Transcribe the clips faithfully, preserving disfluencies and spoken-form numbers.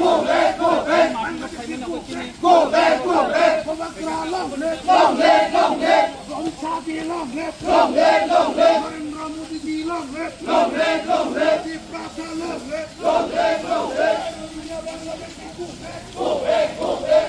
Go back, go back. Go back, go back. Long live, long live. Long live, long live. Narendra Modi ji long live. Long live, long live. Tiprasa long live. Long live, long live. Go back, go back.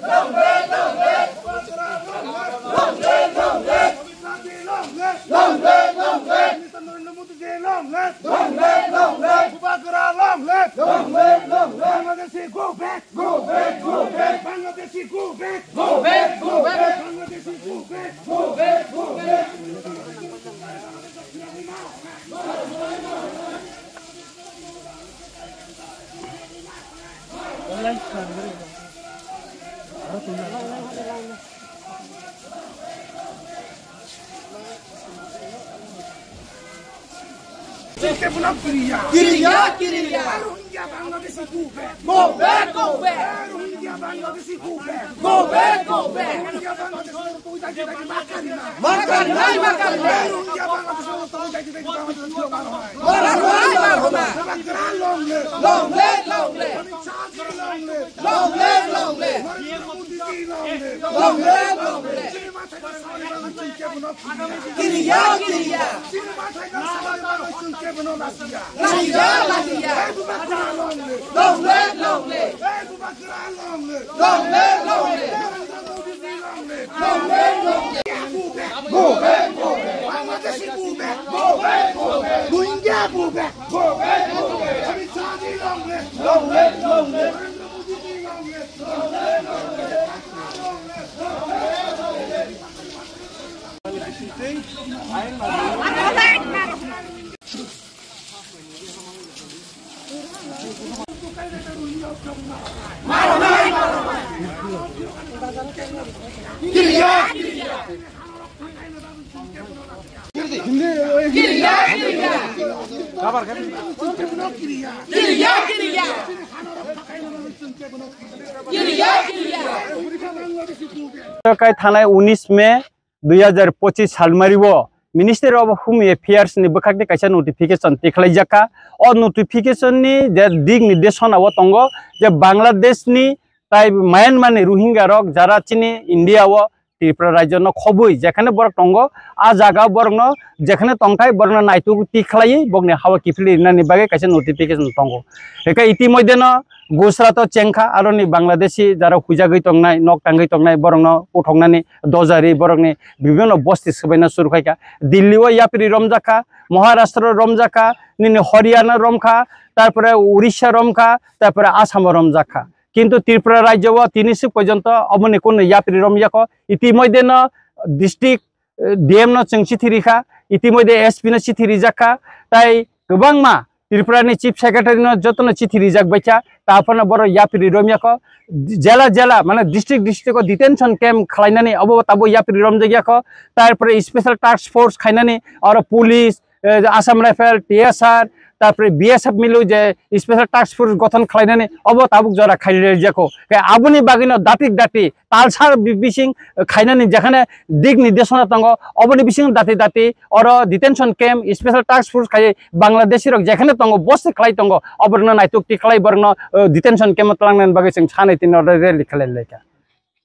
Long live, long live. Long live, long live. Long live, long live. Long live, long live. Mister Narendra Modi ji long live. Long live, long live. Bubagra long live. Long live, long live. Bangladeshi go back. Go back, go back. Bangladeshi go back. Go back, go back. Bangladeshi go back. Go back, go back. Kiriya, kiriya. Rohingya Bangladeshi go back. Go back, go back. Rohingya Bangladeshi go back. Go back, go back. Rohingya Bangladeshi Makan nai, makan nai. Makan nai, makan nai. Makan nai, makan nai. Long live, long live. Long live, long live. Long live, long live. Long live, long live. Kiriya, kiriya. Lachiya, lachiya. Long live, long live. Long live, long live. Long live, long live. Go back, go back. Bangladeshi go back. Go back, go back. Rohingya go back. Go back, go back. Amit Shah ji long live. Long live, long live. Narendra Modi ji long live. Long live, long live. Kai thanai unis May dui hazar pochis salmari o Ministry of Home Affairs ni bwkhakni kaisa notification tikhlaijak kha. O notification ni je dik nirdeshona o tongo je Bangladesh ni tai Myanmar ni Rohingya rok jara chini India o Tripura rajyo no khobwi jekhane borok tongo, a jaga borok no jekhane tongthai borok no naituk tikhlaiwi bokni hawa kiphilwi rinani bagwi kaisa notification tongo. Eke itimodhye no Gujarat o chengkha, aroni Bangladeshi jara huijagwi tongnai, nok tangwi tongnai, borokno puthoknani dojari, borokni bibhinno bosti swbaina suru khaikha. Delhi o yapri romjakha, Maharashtra o romjakha, nini Haryana romkha, tarpore Orissa romkha, tarpore Assam o romjakha. Kintu Tripura rajyo o tini swk porjonto oboni kunu yapri romyakho. Itimodhye no district eh, D M no chwng chithi rikha, itimodhye S P no chithi rijak kha, tai kwbangma Tripura ni Chief Secretary no jotono chithi rijak baikha, ta phano borok yapri romyakho, jela jela mane district district o detention camp khlainani obo tabuk yapri romjakyakho, tarpore special task force khainani oro police, eh, Assam Rifle, T S R, tarpore B S F milu je special task force gothon khlainani obo tabuk jora khairiyakho. Khe aboni bagwino datik dati talsar bi-, bising khainani jekhane dik nirdeshona tongo, oboni bising dati dati oro detention camp, special task force khai Bangladeshi rok jekhane tongo, bosti khlai tongo, oborno naituk ti khlai borno, eh, detention camp o tlangnani bagwi chwng sanai tini oro rally khlai laikha.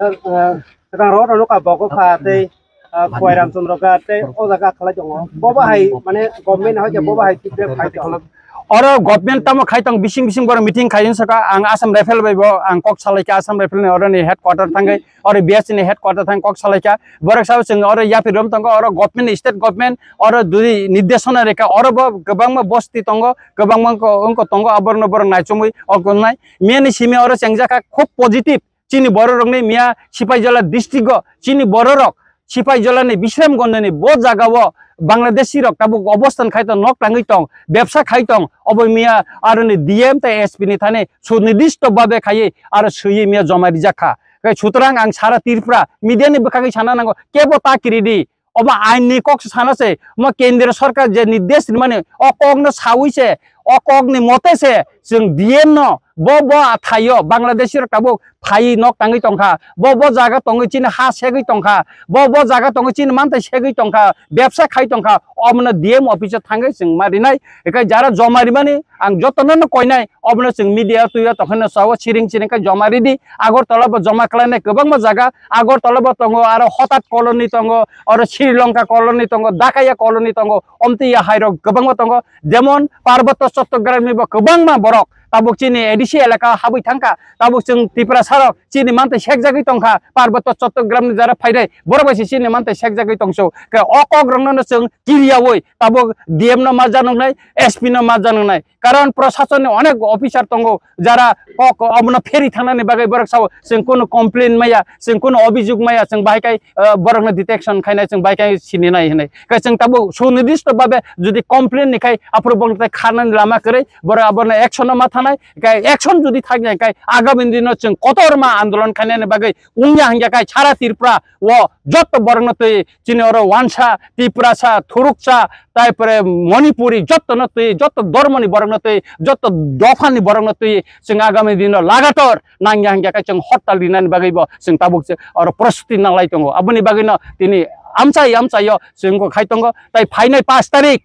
Sir, eh, swkang rogo nukha bogo kha tei, eh, Khwai Ramchandra kha tei o jaga khlai tongo. Bobo hai mane government hai je bobo hai feedback khai tongo. Oro government tamo khai tong bising bising borok meeting khai wngsa kha. Ang Assam Rifle bai bo ang kok salai kha, Assam Rifle ni oro ni headquarter thangwi, oro B S F ni headquarter thang kok salai kha. Borok sao chwng oro yapri rom tongo, oro government, state government oro duri nirdeshona rikha, oro bo kwbangma bosti tongo, kwbangma wngko, wngko tongo, aborno borok naichomwi o gongnai. Miyani simi oro chengjakha khub positive. Chini bororokni miya Sipaijala district o chini bororok Sipaijolani Bishramganjni bo jagao Bangladeshi rok tabuk obostan khai tong, nok tangwi tong, bebsa khai tong, obo miya aroni D M tei S P ni thani sunidisto babe khaiwi aro swiwi miya joma rijak kha. Khe sutrang ang sara Tripura media ni bwkhagwi sana nango, kebo ta kiridi, obo ain ni kok sana se, mo kendriya sarkar je nirdesh rimani o kok no sawi se, o kok ni mote se chwng D M no bo bo athaio Bangladeshi rok tabuk phaiwi nok tangwi tongkha, bo bo jaga tongwi chini ha segwi tongkha, bo bo jaga tongwi chini mantai segwi tongkha, bebsa khai tongkha, omono D M office o thangwi chwng ma rinai. Ekai jara joma rimani ang jotono no koinai, obono chwng media tuya tongkhano sao siring siring khe joma ridi. Agartala bo joma khlainai kwbangma jaga, Agartala bo tongo, aro Hotat colony tongo, aro Sri Lanka colony tongo, Dakaya colony tongo, omtwi ya hairok kwbangma tongo. Jemon Parbotto Chottogramni bo kwbangma borok tabuk chini A D C elaka habwi thangkha, tabuk chwng Tiprasa rok chini mantai sekjagwi tongkha, Parbotto Chottogramni jara phainai borok bai se chini mantai sekjagwi tongso. Khe o kok rokno no chwng kiriyaui tabuk D M no ma janoknai, S P no ma janoknai, karon prosasonni onek officer tongo, jara kok omono pheri thangnani bagwi borok sao, chwng kunu complain maya, chwng kunu obijog maya, chwng bahai kai, eh, borokno detection khainai, chwng bahai kai sininai hinwi. Khe chwng tabuk sunidisto babe jodi complain ni khai aphuru bongni tai kharnani lama kwrwi, borok abono action no ma thanai, khe action jodi thakya khai agami dino chwng kotorma andolon khainani bagwi wngya hingya khai sara Tripura o jotto borokno twi chini oro wansa, Tiprasa, Thuruksa, tai pore Manipuri, jotto no twi, jotto dormo ni borok no twi, jotto dopha ni borok no twi, chwng agami dino lagator nangya hingya khe chwng hortal rinani bagwi bo chwng tabuk se oro prostuti nanglai tongo. Aboni bagwi no tini amchai amchai o chwng kok khai tongo. Tai phainai pash tarik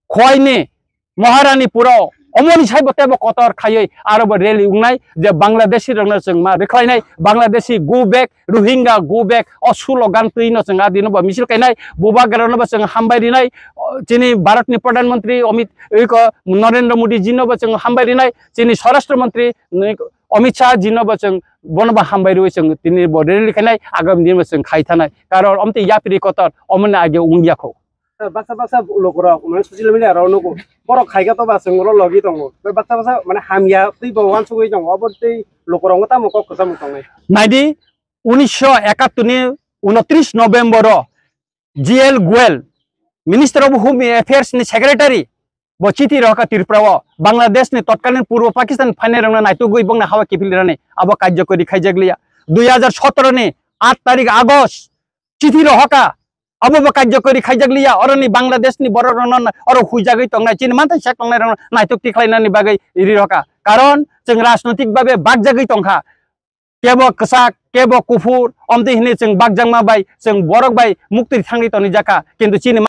Khoini Maharani puro omoni saibo tebo kotor khaiwi aro bo rally wngnai je Bangladeshi rokno chwng ma rwkhlainai, Bangladeshi go back, Rohingya go back, o slogan twi no chwng adino bo misil kainai, bubagra no bo chwng hambai rinai, o, chini Bharat ni Pradhan Mantri Amit, iko Narendra Modi ji no bo chwng hambai rinai, chini Swarashtra Mantri, iko Amit Shah ji no bo chwng bono bo hambai rwi chwng tini bo rally khainai, agam din bo chwng khai thanai, karon omtwi yapri kotor omoni age wngya kho. Baksa baksa lokorok mane social media rok nugo. Borok khaika to ba chwng oro logi tongo. Baksa baksa mane hamya twi bo wansugwi tongo. Abo tei lokorok tamo kok kwcham tongnai. Naidi, unisho ekattor ni unotris November o G L Goel, Minister of Home Affairs ni Secretary, bo chiti rohka Tripura o Bangladesh ni totkalin Purbo Pakistan phainai rokno naitugwi bongni hawa kiphil rani abo karjokori khaijak liya. Dui hajar sotoro ni aat tarik August chiti rohka, abo bo karjokori khaijak liya, oroni Bangladesh ni borok rokno oro huijagwi tongnai, chini mantai sek tongnai rokno naitok tikhlainani bagwi ri rohka. Karon chwng rajnotik babe bakjagwi tongkha, kebo kwchak, kebo kuphur, omtwi hinwi chwng bakjakma bai chwng borok bai muktwi thangwi tonijakha, kintu chini